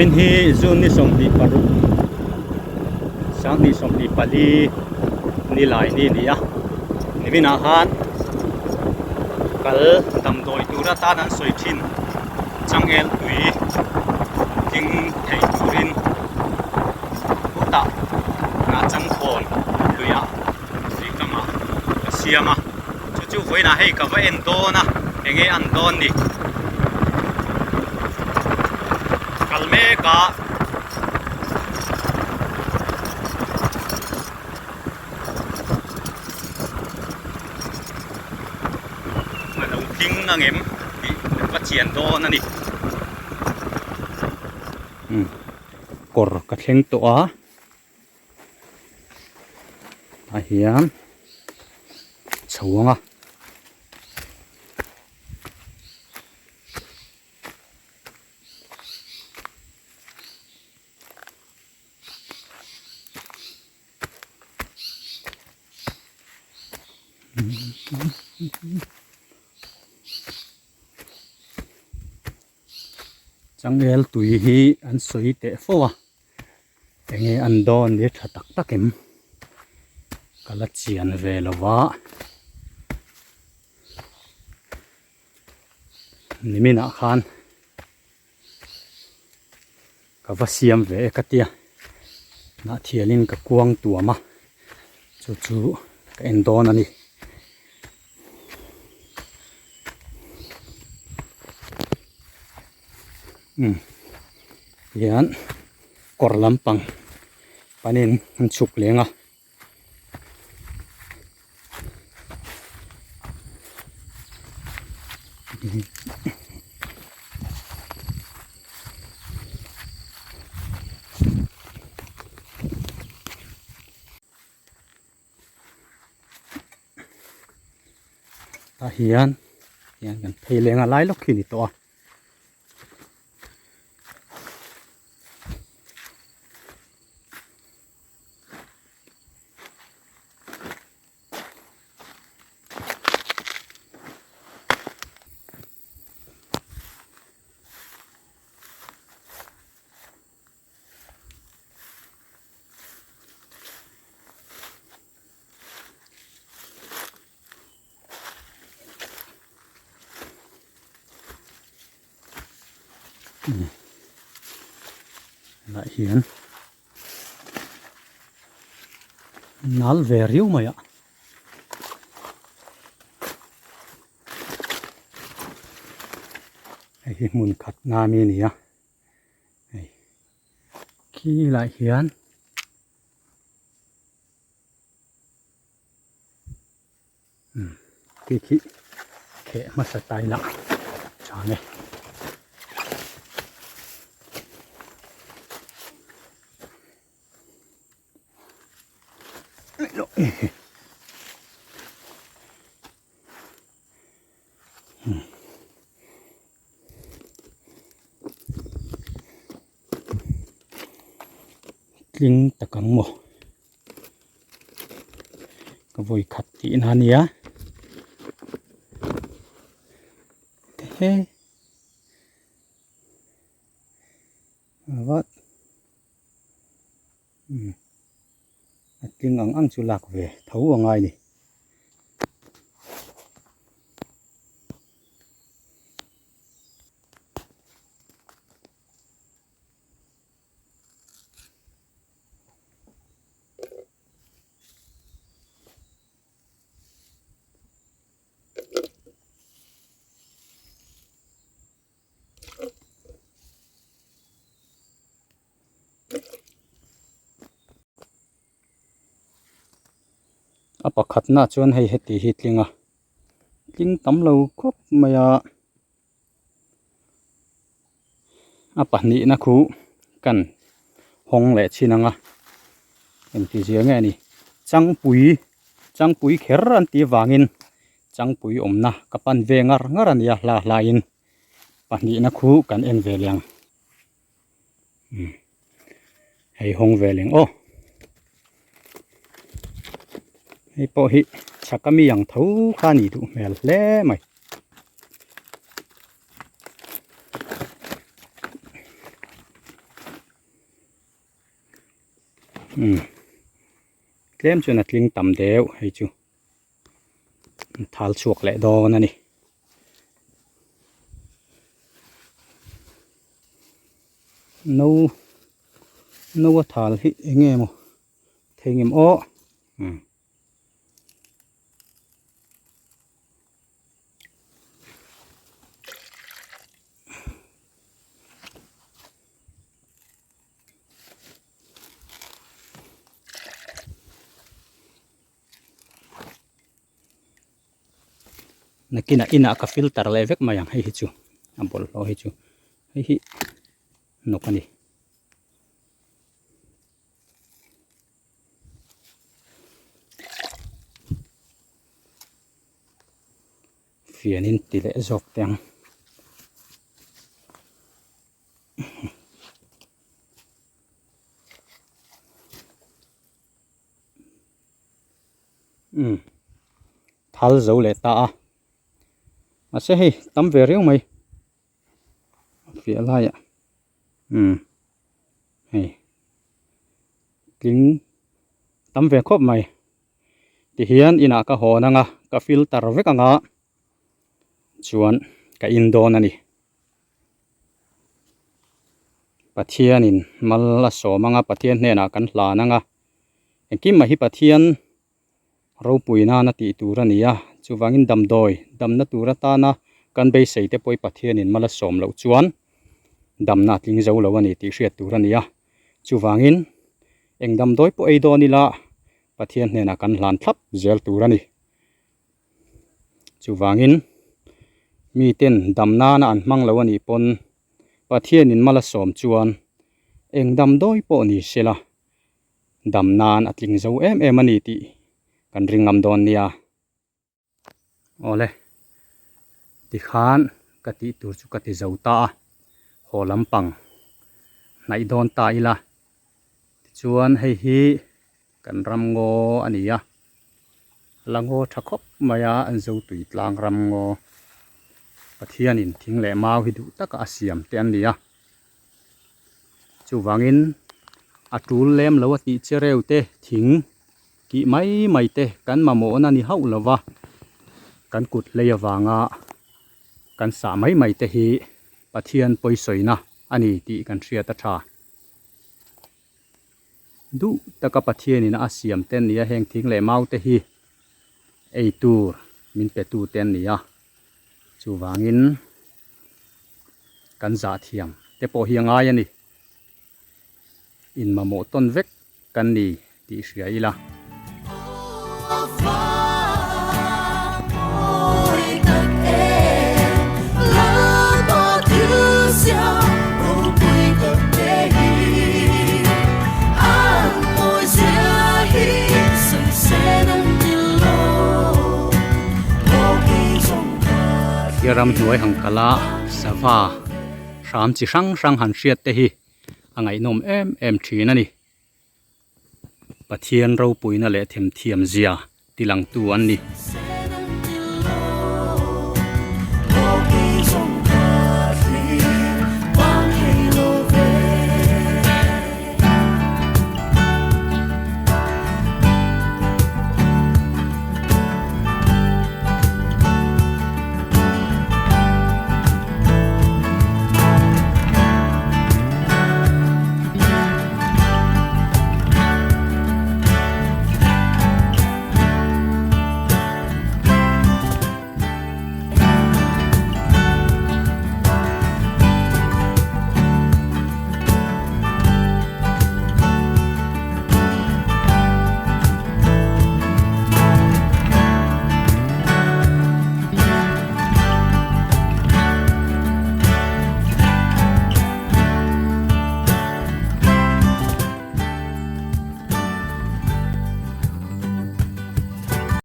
Vawiin hi June ni 26 2024 ni lai ni a ni a niminah khan kal damdawi tur atan an sawi thin changel tui tling thei turin khutah hnah changkhawn luiah lui kamah ka siam a chu chu vawiinah hei ka va en dawn a eng nge an dawn ni kal mek a. A lo tling angem tih kan va chian dawn a ni. Kawr ka thleng tawh a tah hian chho ang a. Changel tui hi an sawi teh fo a enge an dawn ni tha tak tak em ka la chian ve lo va niminah khan. Ka va siam ve e ka tia hnah thialin ka kuang tuam a chu chu ka en dawn a ni. Umm hian kawr lampang panin an chhuk leng a. Tah hian hian kan phei leng a lai lawk khi a ni tawh a. Lah hian nal ve riau mai a. Hei hi hmun khat na mi a ni a hei khi lai hian umm khi khi kheh hmasa ta ila tha nge. Tling tak ang maw ka vawi khat tih na ania he vat umm a tling ang ang chu lak ve tho a ngai ni. A pakhatna chuan hei heti hi tling a tling tam lo khawp mai a a pahnihna khu kan hawng leh chin ang a engtizia nge ni changpui changpui kher an tih avangin changpui awmna ka pan ve ngar ngar a nia hla hlain pahnihna khu kan en ve leh ang umm hei hawng ve leh ang aw hei pawh hi chhak ami ang tho kha a nih duh hmel hle mai. Umm tlem chuan a tling tam deuh hei chu an thal chhuak leh dawn a ni. No no a thal hi eng nge maw thei ngem aw umm. Nakinah inah ka filter leh vek mai ang hei hi chu a bawlhhlawh hi chu hei hi hnawk a ni. Fianin ti leh zawk teh ang. Umm thal zo leh ta a mahse hei tam ve riau mai a fiah laiah umm hei tling tam ve khawp mai tihian inah ka hawn anga ka filter vek anga chuan ka in dawn a ni. Pathianin mal a sawm anga Pathian hnenah kan hlan anga engkim mai hi Pathian ropui nana tih tur a ni a chuvangin damdawi damna tur atana kan beisei te pawh hi Pathianin mal a sawm loh chuan damna a tling zo lo a ni tih hriat tur a ni a chuvangin eng damdawi pawh ei dawn ila Pathian hnenah kan hlan thlap zel tur a ni. Chuvangin miten dam nana an hmang lo a nih pawn Pathianin mal a sawm chuan eng damdawi pawh ni sela dam nan a tling zo em em a ni tih kan ring ngam dawn nia. Awle, tikhan ka tih tur chu ka ti zo ta a, haw lampang hnaih dawn ta ila tichuan hei hi Kan ram ngaw a ni a, la ngaw tha khawp mai a, an zo tui tlang ram ngaw Pathianin thing leh mau hi duh taka a siam te an ni a, chuvangin a tul lem lo a tih che reu te thing kih mai mai te kan mamawhna ni hauh lo va, kan kut hlei avanga kan sah mai mai te hi Pathian pawisawina a ni tih kan hriat a tha. Duh taka Pathianin a siam te an ni a, heng thing leh mau te hi ei tur min pe tu te an ni a, chuvangin kan zah thiam te pawh hi a ngai a ni. Inmamawh tawn vek kan ni tih hria ila. He ramhnuai han kal a sava hram chi hrang hrang han hriat te hi a ngaihnawm em em thin a ni. Pathian ropuina leh themthiam zia tilangtu an ni.